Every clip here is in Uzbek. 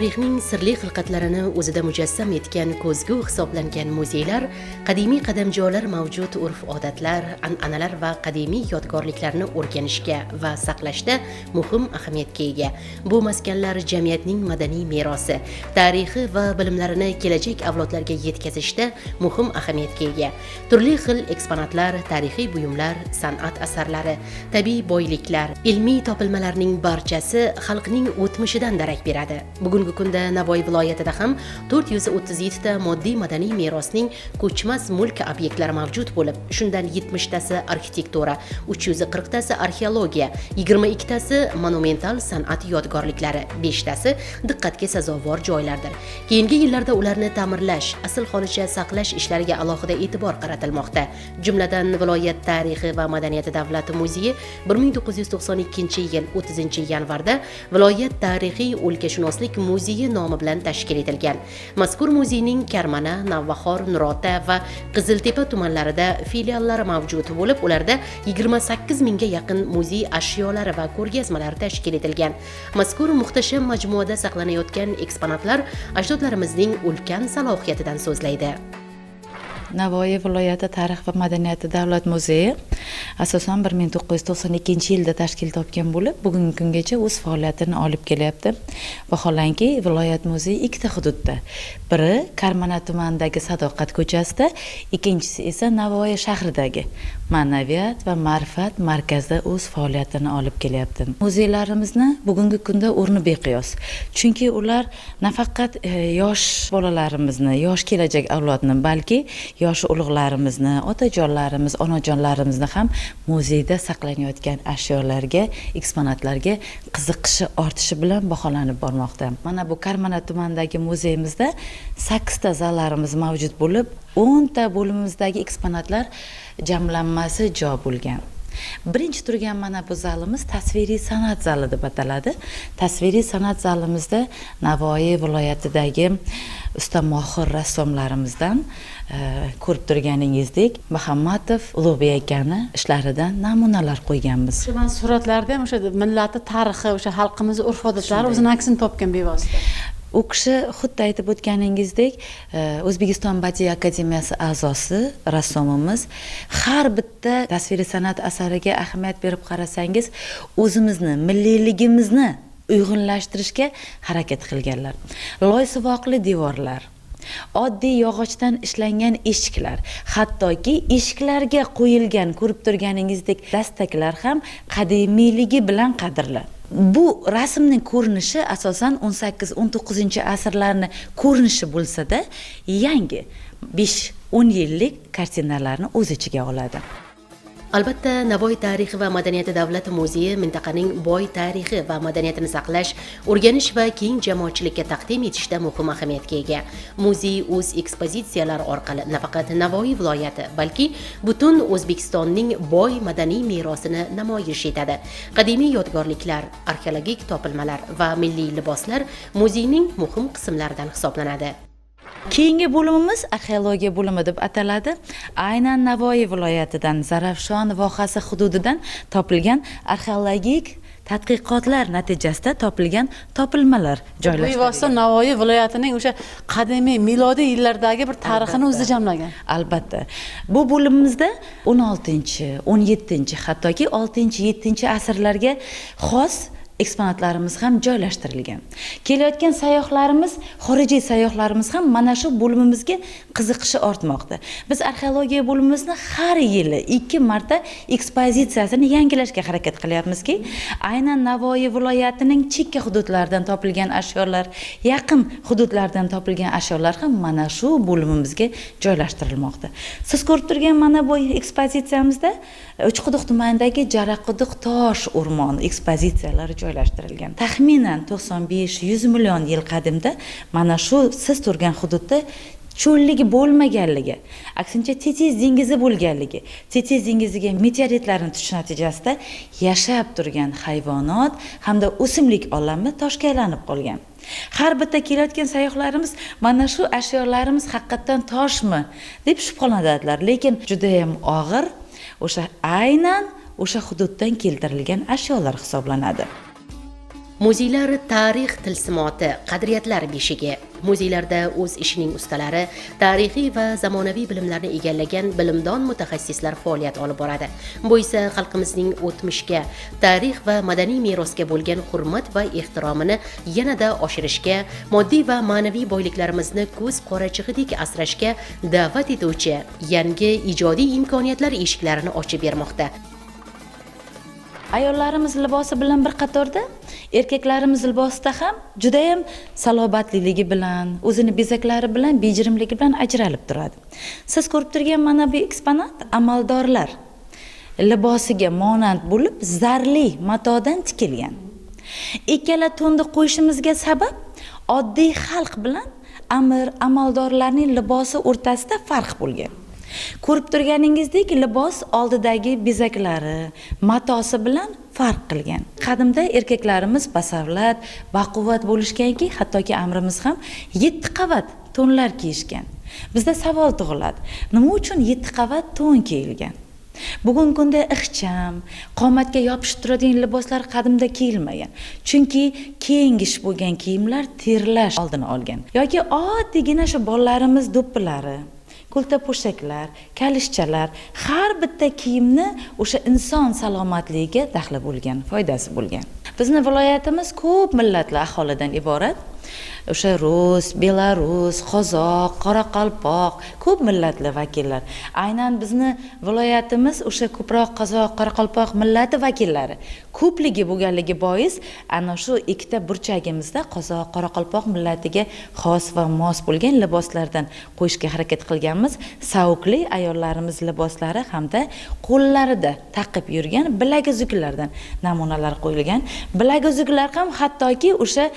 Tarixning sirli xilqatlarini o'zida mujassam etgan ko'zgu hisoblangan muzeylar qadimiy qadamjolar mavjud urf-odatlar, an'analar va qadimiy yodgorliklarni o'rganishga va saqlashda muhim ahamiyatga ega. Bu maskanlar jamiyatning madaniy merosi, tarixi va bilimlarini kelajak avlodlarga yetkazishda muhim ahamiyatga ega. Turli xil eksponatlar, tarixiy buyumlar, san'at asarlari, tabiiy boyliklar, ilmiy topilmalarning barchasi xalqning o'tmishidan darak beradi. Bugungi kunda Navoiy viloyatida ham 437 ta moddiy madaniy merosning ko'chmas mulk obyektlari mavjud bo'lib, shundan 70 tasi arxitektura, 340 tasi arxeologiya, 22 tasi monumental san'at yodgorliklari, 5 tasi diqqatga sazovor joylardir. Keyingi yillarda ularni ta'mirlash, asl holicha saqlash ishlariga alohida e'tibor qaratilmoqda. Jumladan, viloyat tarixi va madaniyati davlat muzeyi 1992-yil 30-yanvarda viloyat tarixiy o'lkashunoslik muzeyi nomi bilan tashkil etilgan. Mazkur muzeyning Karmana, Navbahor, Nurota va Qiziltepa tumanlarida filiallari mavjud bo'lib, ularda 28 mingga yaqin muzey ashyolari va ko'rgazmalari tashkil etilgan. Mazkur muhtasham majmuada saqlanayotgan eksponatlar ajdodlarimizning ulkan salohiyatidan so'zlaydi. Navoiy viloyati tarix va madaniyati davlat muzeyi asosan 1992-yilda tashkil topgan bo'lib, bugungi kungacha o'z faoliyatini olib kelyapti. Vaholanki, viloyat muzeyi ikkita hududda. Biri Karmana tumanidagi Sadoqat ko'chasida, ikkinchisi esa Navoiy shahridagi Ma'naviyat va ma'rifat markazida o'z faoliyatini olib kelyapti. Muzeylarimizni bugungi kunda o'rni beqiyos. Chunki ular nafaqat yosh bolalarimizni, yosh kelajak avlodni, balki yosh ulug'larimizni, otajonlarimiz, onajonlarimizni ham muzeyda saqlanayotgan ashyolarga, eksponatlarga qiziqishi ortishi bilan baholanib bormoqda. Mana bu Karmana tumanidagi muzeyimizda 8 ta zallarimiz mavjud bo'lib, 10 ta bo'limimizdagi eksponatlar jamlanmasi jo bo'lgan. Birinchi turgan mana bu zalimiz tasviriy san'at zali deb ataladi. Tasviriy san'at zalimizda Navoiy viloyatidagi usta mohir rassomlarimizdan ko'rib turganingizdek Muhammadov Ulug'bek akani ishlaridan namunalar qo'yganmiz. O'sha mana suratlarda ham o'sha millatni tarixi, o'sha xalqimiz urf-odatlari o'zini aksini topgan bevosita. U kishi xuddi aytib o'tganingizdek, O'zbekiston Badiiy akademiyasi a'zosi rassomimiz. Har bitta tasviriy san'at asariga ahamiyat berib qarasangiz, o'zimizni milliyligimizni uyg'unlashtirishga harakat qilganlar. Loy suvoqli devorlar, oddiy yog'ochdan ishlangan eshiklar, hattoki eshiklarga qo'yilgan ko'rib turganingizdek dastaklar ham qadimiyligi bilan qadrli. Bu rasmning ko'rinishi asosan 18-19 asrlarni ko'rinishi bo'lsa-da, yangi 5-10 yillik kartinalarni o'z ichiga oladi. Albatta, Navoiy tarixi va madaniyati davlat muzeyi mintaqaning boy tarixi va madaniyatini saqlash, o'rganish va keng jamoatchilikka taqdim etishda muhim ahamiyatga ega. Muzey o'z ekspozitsiyalari orqali nafaqat Navoiy viloyati, balki butun O'zbekistonning boy madaniy merosini namoyish etadi. Qadimiy yodgorliklar, arxeologik topilmalar va milliy liboslar muzeyning muhim qismlaridan hisoblanadi. Keyingi bo'limimiz arxeologiya bo'limi deb ataladi. Aynan Navoiy viloyatidan, Zarafshon vohasi hududidan topilgan arxeologik tadqiqotlar natijasida topilgan topilmalar joylashtirilgan. Bu vosita Navoiy viloyatining o'sha qadimiy milodiy yillardagi bir tarixini o'zida jamlagan. Albatta. Bu bo'limimizda 16-, 17-, hattoki 6-7 asrlarga xos eksponatlarimiz ham joylashtirilgan. Kelayotgan sayyohlarimiz, xorijiy sayyohlarimiz ham mana shu bo'limimizga qiziqishi ortmoqda. Biz arxeologiya bo'limimizni har yili 2 marta ekspozitsiyasini yangilashga harakat qilyapmizki, aynan Navoiy viloyatining chekka hududlaridan topilgan ashyolar, yaqin hududlardan topilgan ashyolar ham mana shu bo'limimizga joylashtirilmoqda. Siz ko'rib turgan mana bu ekspozitsiyamizda Uchquduq tumanidagi Jaraquduq tosh o'rmoni ekspozitsiyalari joylashtirilgan. Taxminan 95-100 million yil qadimda mana shu siz turgan hududda cho'lligi bo'lmaganligi, aksincha Tetis dengizi bo'lganligi, Tetis dengiziga meteoritlarning tushishi natijasida yashab turgan hayvonot hamda o'simlik olami toshga aylanib qolgan. Har bitta kelayotgan sayyohlarimiz mana shu ashyolarimiz haqiqatdan toshmi deb shubhalanadilar, lekin juda ham og'ir, o'sha aynan o'sha hududdan keltirilgan ashyolar hisoblanadi. Muzeylar tarix tilsimoti, qadriyatlar beshigi. Muzeylarda o'z ishining ustalari, tarixiy va zamonaviy bilimlarni egallagan bilimdon mutaxassislar faoliyat olib boradi. Bu esa xalqimizning o'tmishga, tarix va madaniy merosga bo'lgan hurmat va ehtiromini yanada oshirishga, moddiy va ma'naviy boyliklarimizni ko'z qorachig'idek asrashga da'vat etuvchi yangi ijodiy imkoniyatlar eshiklarini ochib bermoqda. Ayollarimiz libosi bilan bir qatorda erkaklarimiz libosida ham juda ham salobatliligi bilan, o'zini bezaklari bilan, bejirimligi bilan ajralib turadi. Siz ko'rib turgan mana bu eksponat amaldorlar libosiga monand bo'lib, zarli matodan tikilgan. Ikkala to'nni qo'yishimizga sabab oddiy xalq bilan amir amaldorlarning libosi o'rtasida farq bo'lgan. Ko'rib turganingizdek, libos oldidagi bezaklari, matosi bilan farq qilgan. Qadimda erkaklarimiz basavlat, baquvvat bo'lishganki, hattoki amrimiz ham 7 qavat to'nlar kiyishgan. Bizda savol tug'iladi. Nima uchun 7 qavat to'n kiyilgan? Bugungi kunda ixcham, qomatga yopishib turadigan liboslar qadimda kiyilmagan. Chunki kengish bo'lgan kiyimlar terlash oldini olgan. Yoki oddiygina shu bolalarimiz do'ppilari, kulta po'shaklar, kalishchalar, har bitta kiyimni o'sha inson salomatligiga daxli bo'lgan, foydasi bo'lgan. Bizni viloyatimiz ko'p millatli aholidan iborat. O'sha rus, belarus, qozoq, qoraqalpoq, ko'p millatli vakillar. Aynan bizni viloyatimiz o'sha ko'proq qozoq, qoraqalpoq millati vakillari ko'pligi bo'lganligi bois ana shu ikkita burchagimizda qozoq, qoraqalpoq millatiga xos va mos bo'lgan liboslardan qo'yishga harakat qilganmiz. Savuqli ayollarimiz liboslari hamda qo'llarida taqib yurgan bilaguzuklardan namunalar qo'yilgan. Bilaguzuklar ham hattoki o'sha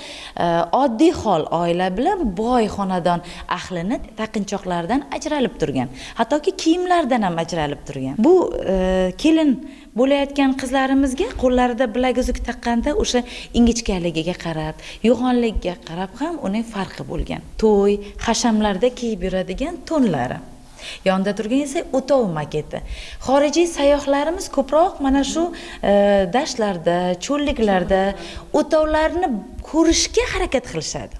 oddiy hol oila bilan boy xonadon ahlini taqinchoqlaridan ajralib turgan, hattoki kiyimlardan ham ajralib turgan. Bu kelin bo'layotgan qizlarimizga qo'llarida bilaguzuk taqqanda o'sha ingichkaligiga qarab, yo'g'onligiga qarab ham uning farqi bo'lgan. To'y, hashamlarda kiyib yuradigan to'nlari. Yonida turgan esa o'tov maketi. Xorijiy sayyohlarimiz ko'proq mana shu dashtlarda, cho'lliklarda o'tovlarni ko'rishga harakat qilishadi.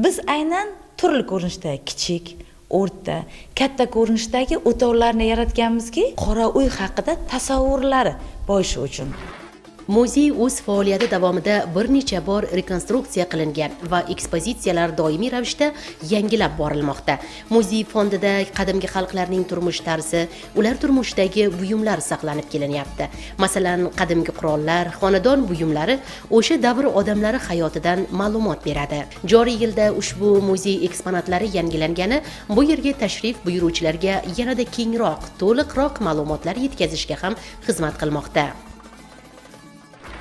Biz aynan turli ko'rinishda kichik, o'rta, katta ko'rinishdagi o'tovlarni yaratganmizki, qora uy haqida tasavvurlari boyishi uchun. Muzey o'z faoliyati davomida bir necha bor rekonstruksiya qilingan va ekspozitsiyalar doimiy ravishda yangilab borilmoqda. Muzey fondida qadimgi xalqlarning turmush tarzi, ular turmushidagi buyumlar saqlanib kelinyapti. Masalan, qadimgi qurollar, xonadon buyumlari o'sha davr odamlari hayotidan ma'lumot beradi. Joriy yilda ushbu muzey eksponatlari yangilangani bu yerga tashrif buyuruvchilarga yanada kengroq, to'liqroq ma'lumotlar yetkazishga ham xizmat qilmoqda.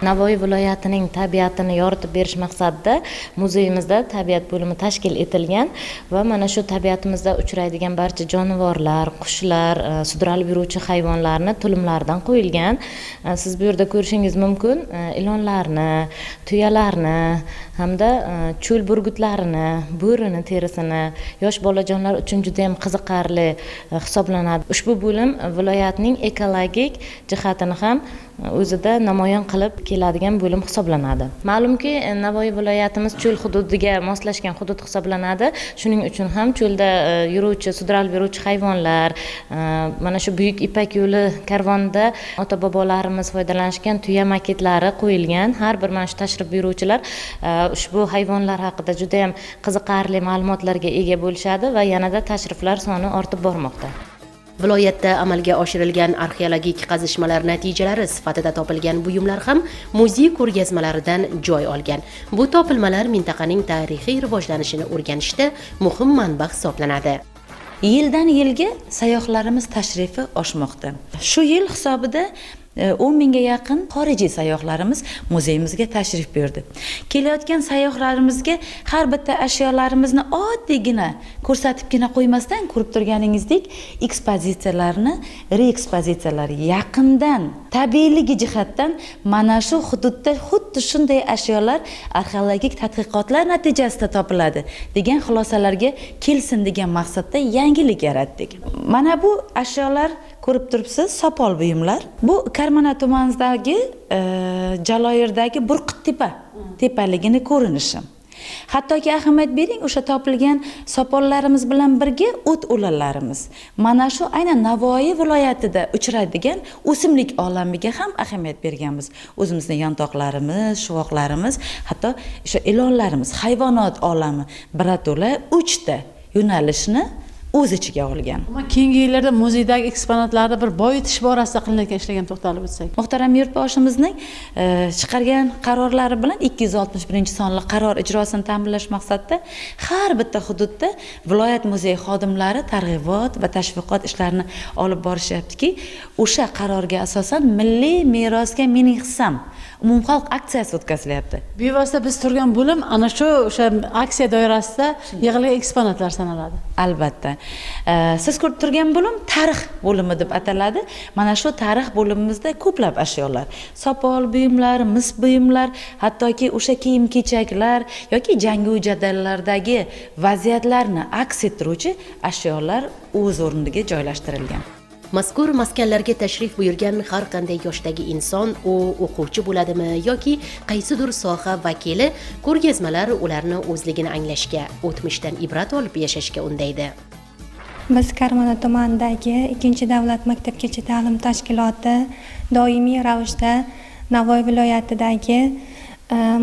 Navoiy viloyatining tabiatini yoritib berish maqsadida muzeyimizda tabiat bo'limi tashkil etilgan va mana shu tabiatimizda uchraydigan barcha jonivorlar, qushlar, sudralib yuruvchi hayvonlarni tulumlaridan qo'yilgan. Siz bu yerda ko'rishingiz mumkin ilonlarni, tuyalarni hamda cho'l burgutlarini, bo'rini terisini yosh bolajonlar uchun juda ham qiziqarli hisoblanadi. Ushbu bo'lim viloyatning ekologik jihatini ham o'zida namoyon qilib keladigan bo'lim hisoblanadi. Ma'lumki, Navoiy viloyatimiz cho'l hududiga moslashgan hudud hisoblanadi. Shuning uchun ham cho'lda yuruvchi, sudralib yuruvchi hayvonlar, mana shu Buyuk Ipak yo'li karvonida ota-bobolarimiz foydalanishgan tuya maketlari qo'yilgan. Har bir mana shu tashrif buyuruvchilar ushbu hayvonlar haqida juda ham qiziqarli ma'lumotlarga ega bo'lishadi va yanada tashriflar soni ortib bormoqda. Viloyatda amalga oshirilgan arxeologik qazishmalar natijalari sifatida topilgan buyumlar ham muzey ko'rgazmalaridan joy olgan. Bu topilmalar mintaqaning tarixiy rivojlanishini o'rganishda muhim manba hisoblanadi. Yildan yilga sayyohlarimiz tashrifi oshmoqda. Shu yil hisobida 10 mingga yaqin xorijiy sayyohlarimiz muzeyimizga tashrif buyurdi. Kelayotgan sayyohlarimizga har bitta ashyolarimizni oddiygina ko'rsatibgina qo'ymasdan, ko'rib turganingizdek ekspozitsiyalarni, reekspozitsiyalar yaqindan, tabiiyligi jihatdan mana shu hududda xuddi shunday ashyolar arxeologik tadqiqotlar natijasida topiladi degan xulosalarga kelsin degan maqsadda yangilik yaratdik. Mana bu ashyolar ko'rib turibsiz sopol buyumlar. Bu Karmana tumanidagi Jaloyirdagi Burquttepa tepaligini ko'rinishi. Hattoki ahamiyat bering, o'sha topilgan sopollarimiz bilan birga o't o'lanlarimiz mana shu aynan Navoiy viloyatida uchraydigan o'simlik olamiga ham ahamiyat berganmiz. O'zimizni yantoqlarimiz, shuvoqlarimiz, hatto o'sha ilonlarimiz, hayvonot olami birato'la 3 ta yo'nalishni o'z ichiga olgan. Ammo keyingi yillarda muzeydagi eksponatlarni bir boyitish borasida qilinayotgan ishlarga ham to'xtalib o'tsak. Muhtaram yurtboshimizning chiqargan qarorlari bilan 261-sonli qaror ijrosini ta'minlash maqsadida har bitta hududda viloyat muzeyi xodimlari targ'ibot va tashviqot ishlarini olib borishyaptiki, o'sha qarorga asosan milliy merosga mening hissam umumxalq aksiyasi o'tkazilyapti. Bevosita biz turgan bo'lim ana shu o'sha aksiya doirasida yig'ilgan eksponatlar sanaladi. Albatta. Siz ko'rib turgan bo'lim tarix bo'limi deb ataladi. Mana shu tarix bo'limimizda ko'plab ashyolar, sopol buyumlar, mis buyumlar, hattoki o'sha kiyim-kechaklar yoki jangu jadallardagi vaziyatlarni aks ettiruvchi ashyolar o'z o'rniga joylashtirilgan. Mazkur maskanlarga tashrif buyurgan har qanday yoshdagi inson, u o'quvchi bo'ladimi yoki qaysidir soha vakili, ko'rgazmalar ularni o'zligini anglashga, o'tmishdan ibrat olib yashashga undaydi. Biz Karmana tumanidagi 2-davlat maktabgacha ta'lim tashkiloti doimiy ravishda Navoiy viloyatidagi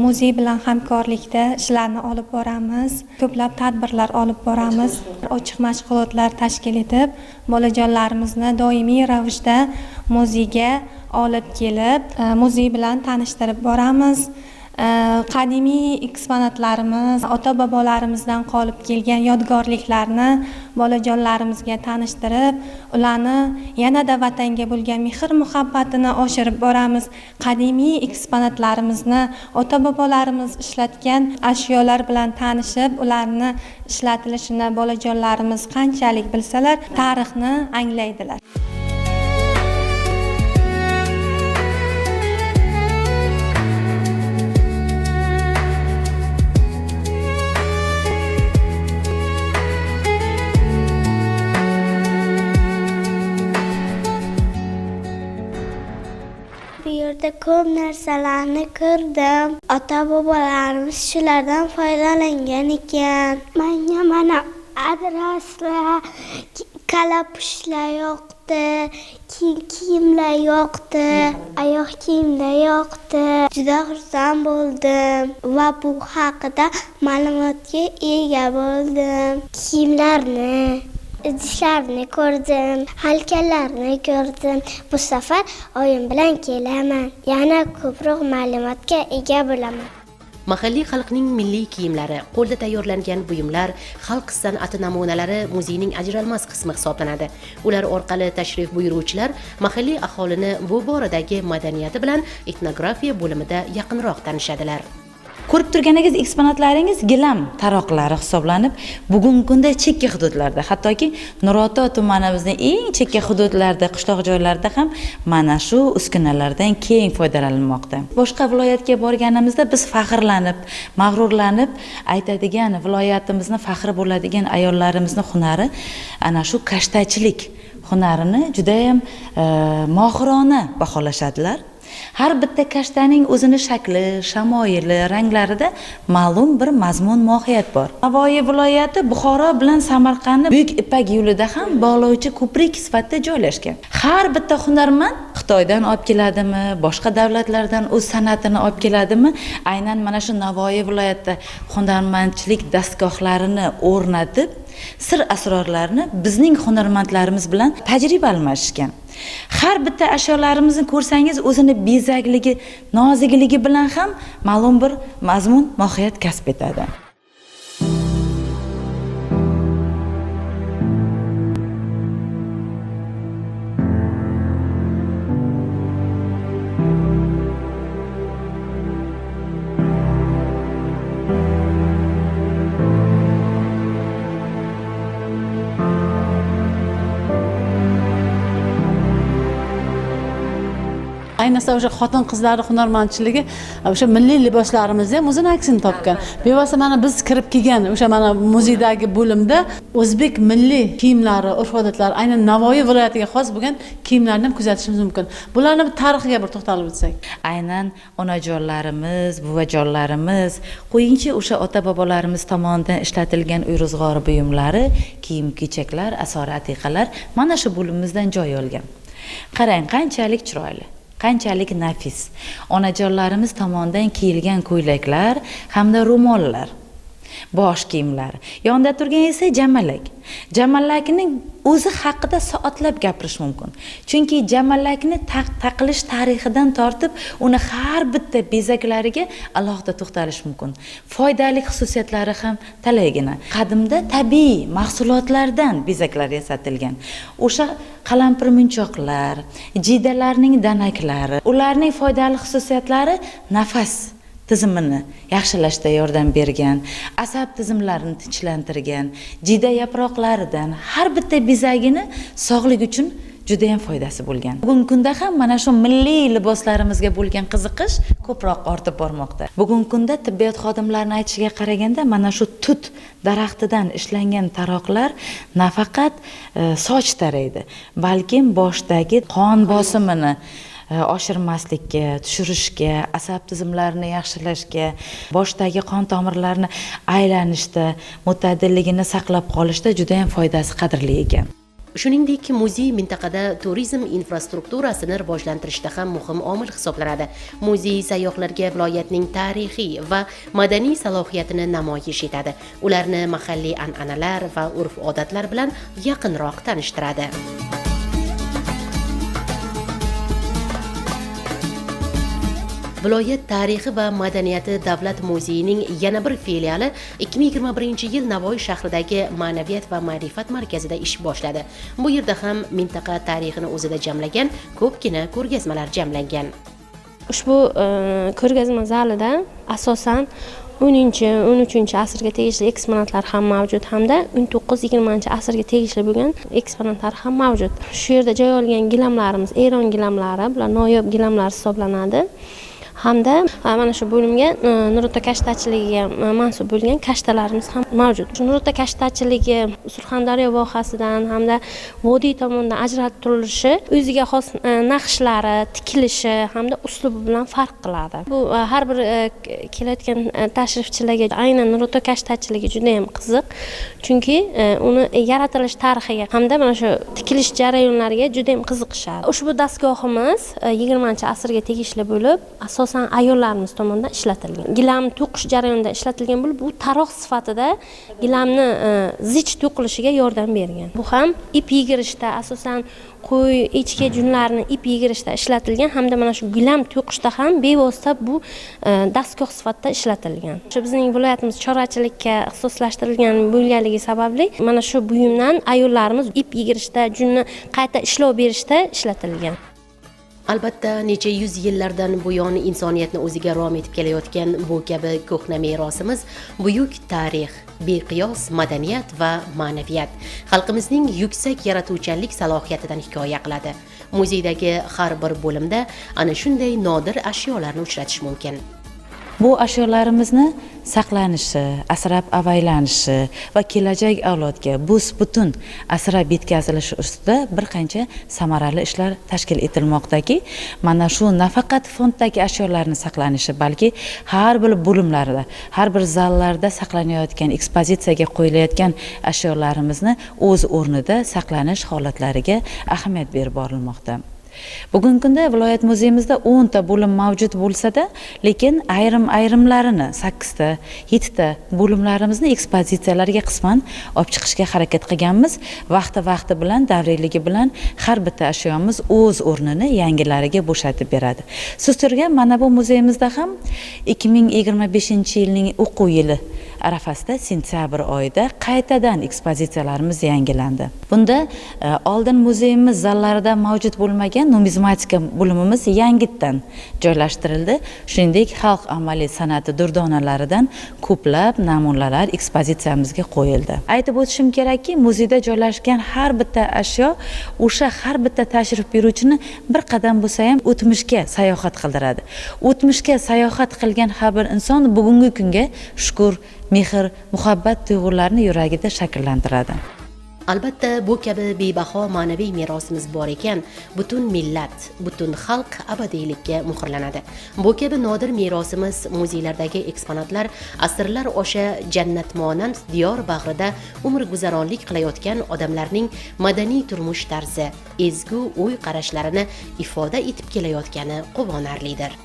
muzey bilan hamkorlikda ishlarni olib boramiz. Ko'plab tadbirlar olib boramiz. Ochiq mashg'ulotlar tashkil etib, bolajonlarimizni doimiy ravishda muzeyga olib kelib, muzey bilan tanishtirib boramiz. Qadimiy eksponatlarimiz, ota-bobolarimizdan qolib kelgan yodgorliklarni bolajonlarimizga tanishtirib, ularni yanada vatanga bo'lgan mehr-muhabbatini oshirib boramiz. Qadimiy eksponatlarimizni, ota-bobolarimiz ishlatgan ashyolar bilan tanishib, ularni ishlatilishini bolajonlarimiz qanchalik bilsalar, tarixni anglaydilar. Bu yerda ko'p narsalarni ko'rdim. Ota-bobolarimiz shulardan foydalangan ekan. Menga mana adraslar, kalapushlar yoqdi, kiyimlar yoqdi, oyoq kiyimlar yoqdi. Juda xursand bo'ldim va bu haqida ma'lumotga ega bo'ldim. Kiyimlarni, idishlarni ko'rdim, halkalarni ko'rdim. Bu safar oyim bilan kelaman. Yana ko'proq ma'lumotga ega bo'laman. Mahalliy xalqning milliy kiyimlari, qo'lda tayyorlangan buyumlar, xalq san'ati namunalari muzeyning ajralmas qismi hisoblanadi. Ular orqali tashrif buyuruvchilar mahalliy aholini bu boradagi madaniyati bilan etnografiya bo'limida yaqinroq tanishadilar. Ko'rib turganingiz eksponatlaringiz gilam taroqlari hisoblanib, bugungi kunda chekka hududlarda, hattoki Nurota tumanimizning eng chekka hududlarida, qishloq joylarida ham mana shu uskunalardan keng foydalanilmoqda. Boshqa viloyatga borganimizda biz faxrlanib, mag'rurlanib aytadigan, viloyatimizni faxri bo'ladigan ayollarimizni hunari ana shu kashtachilik hunarini juda ham mohirona baholashadilar. Har bitta kashtaning o'zini shakli, shamoyili, ranglarida ma'lum bir mazmun mohiyat bor. Navoiy viloyati Buxoro bilan Samarqandni Buyuk Ipak yo'lida ham bog'lovchi ko'prik sifatida joylashgan. Har bitta hunarmand Xitoydan olib keladimi, boshqa davlatlardan o'z san'atini olib keladimi, aynan mana shu Navoiy viloyatida hunarmandchilik dastgohlarini o'rnatib, sir asrorlarini bizning hunarmandlarimiz bilan tajriba almashishgan. Har bitta ashyolarimizni ko'rsangiz, o'zini bezakligi, nozikligi bilan ham ma'lum bir mazmun mohiyat kasb etadi. Ayniqsa o'sha xotin qizlarning hunarmandchiligi o'sha milliy liboslarimizda ham o'zini aksini topgan. Bevosita mana biz kirib kelgan o'sha mana muzeydagi bo'limda o'zbek milliy kiyimlari, urf-odatlari, aynan Navoiy viloyatiga xos bo'lgan kiyimlarni ham kuzatishimiz mumkin. Bularni tarixiga bir to'xtalib o'tsak. Aynan onajonlarimiz, buvajonlarimiz, qo'yingchi o'sha ota-bobolarimiz tomonidan ishlatilgan uy-ro'zg'or buyumlari, kiyim-kechaklar, asor-atiqalar mana shu bo'limimizdan joy olgan. Qarang, qanchalik chiroyli, qanchalik nafis. Onajonlarimiz tomonidan kiyilgan ko'ylaklar hamda ro'mollar, bosh kiyimlari. Yonida turgan esa jamalak. Jamalakning o'zi haqida soatlab gapirish mumkin. Chunki jamalakni taqilish tarixidan tortib, uni har bitta bezaklariga alohida to'xtalish mumkin. Foydali xususiyatlari ham talaygina. Qadimda tabiiy mahsulotlardan bezaklar yasatilgan. O'sha qalampir munchoqlar, jiydalarning danaklari, ularning foydali xususiyatlari nafas tizimini yaxshilashda yordam bergan, asab tizimlarini tinchlantirgan, jiyda yaproqlaridan har bitta bezagini sog'lik uchun juda ham foydasi bo'lgan. Bugungi kunda ham mana shu milliy liboslarimizga bo'lgan qiziqish ko'proq ortib bormoqda. Bugungi kunda tibbiyot xodimlarining aytishiga qaraganda mana shu tut daraxtidan ishlangan taroqlar nafaqat soch taraydi, balkim boshdagi qon bosimini oshirmaslikka, tushirishga, asab tizimlarini yaxshilashga, boshdagi qon tomirlarini aylanishda, mo'tadilligini saqlab qolishda juda ham foydasi qadrli ekan. Shuningdek, muzey mintaqada turizm infrastrukturasini rivojlantirishda ham muhim omil hisoblanadi. Muzey sayyohlarga viloyatning tarixiy va madaniy salohiyatini namoyish etadi. Ularni mahalliy an'analar va urf-odatlar bilan yaqinroq tanishtiradi. Viloyat tarixi va madaniyati davlat muzeyining yana bir filiali 2021-yil Navoiy shahridagi Ma'naviyat va ma'rifat markazida ish boshladi. Bu yerda ham mintaqa tarixini o'zida jamlagan ko'pgina ko'rgazmalar jamlangan. Ushbu ko'rgazma zalida asosan 10-13 asrga tegishli eksponatlar ham mavjud hamda 19-20 asrga tegishli bo'lgan eksponatlar ham mavjud. Shu yerda joy olgan gilamlarimiz Eron gilamlari, bular noyob gilamlar hisoblanadi. Hamda mana shu bo'limga Nurota kashtachiligiga mansub bo'lgan kashtalarimiz ham mavjud. Shu Nurota kashtachiligi Surxondaryo vohasidan hamda vodiy tomonidan ajralib turilishi o'ziga xos naqshlari, tikilishi hamda uslubi bilan farq qiladi. Bu har bir kelayotgan tashrifchilarga aynan Nurota kashtachiligi juda ham qiziq, chunki uni yaratilish tarixiga hamda mana shu tikilish jarayonlariga juda ham qiziqishadi. Ushbu dastgohimiz 20-asrga tegishli bo'lib, asosan ayollarimiz tomonidan ishlatilgan. Gilam to'qish jarayonida ishlatilgan bo'lib, bu taroq sifatida gilamni zich to'qilishiga yordam bergan. Bu ham ip yigirishda, asosan qo'y, echki junlarini ip yigirishda ishlatilgan hamda mana shu gilam to'qishda ham bevosita bu dastgoh sifatida ishlatilgan. Shu bizning viloyatimiz chorvachilikka ixtisoslashtirilgan bo'lganligi sababli mana shu buyumdan ayollarimiz ip yigirishda, junni qayta ishlov berishda ishlatilgan. Albatta, necha yuz yillardan buyon insoniyatni o'ziga rom etib kelayotgan bu kabi ko'hna merosimiz buyuk tarix, beqiyos madaniyat va ma'naviyat, xalqimizning yuksak yaratuvchanlik salohiyatidan hikoya qiladi. Muzeydagi har bir bo'limda ana shunday nodir ashyolarni uchratish mumkin. Bu ashyolarimizni saqlanishi, asrab avaylanishi va kelajak avlodga bus-butun asrab yetkazilishi ustida bir qancha samarali ishlar tashkil etilmoqdaki, mana shu nafaqat fonddagi ashyolarni saqlanishi, balki har bir bo'limlarda, har bir zallarda saqlanayotgan, ekspozitsiyaga qo'yilayotgan ashyolarimizni o'z o'rnida saqlanish holatlariga ahamiyat berib borilmoqda. Bugungi kunda viloyat muzeyimizda 10 ta bo'lim mavjud bo'lsa-da, lekin ayrim-ayrimlarini 8 ta, 7 ta bo'limlarimizni ekspozitsiyalarga qisman olib chiqishga harakat qilganmiz. Vaqti-vaqti bilan, davriyligi bilan har bitta ashyomiz o'z o'rnini yangilariga bo'shatib beradi. Siz turgan mana bu muzeyimizda ham 2025-yilning o'quv yili arafasida sentyabr oyida qaytadan ekspozitsiyalarimiz yangilandi. Bunda oldin muzeyimiz zallarida mavjud bo'lmagan numizmatika bo'limimiz yangitdan joylashtirildi. Shuningdek, xalq amaliy san'ati durdonalaridan ko'plab namunalar ekspozitsiyamizga qo'yildi. Aytib o'tishim kerakki, muzeyda joylashgan har bitta ashyo o'sha har bitta tashrif buyuruvchini bir qadam bo'lsa ham o'tmishga sayohat qildiradi. O'tmishga sayohat qilgan har bir inson bugungi kunga shukur, mehr, muhabbat tuyg'ularini yuragida shakllantiradi. Albatta, bu kabi bebaho ma'naviy merosimiz bor ekan, butun millat, butun xalq abadiylikka muhrlanadi. Bu kabi nodir merosimiz muzeylardagi eksponatlar asrlar osha jannatmonand diyor bag'rida umr guzaronlik qilayotgan odamlarning madaniy turmush tarzi, ezgu o'y qarashlarini ifoda etib kelayotgani quvonarlidir.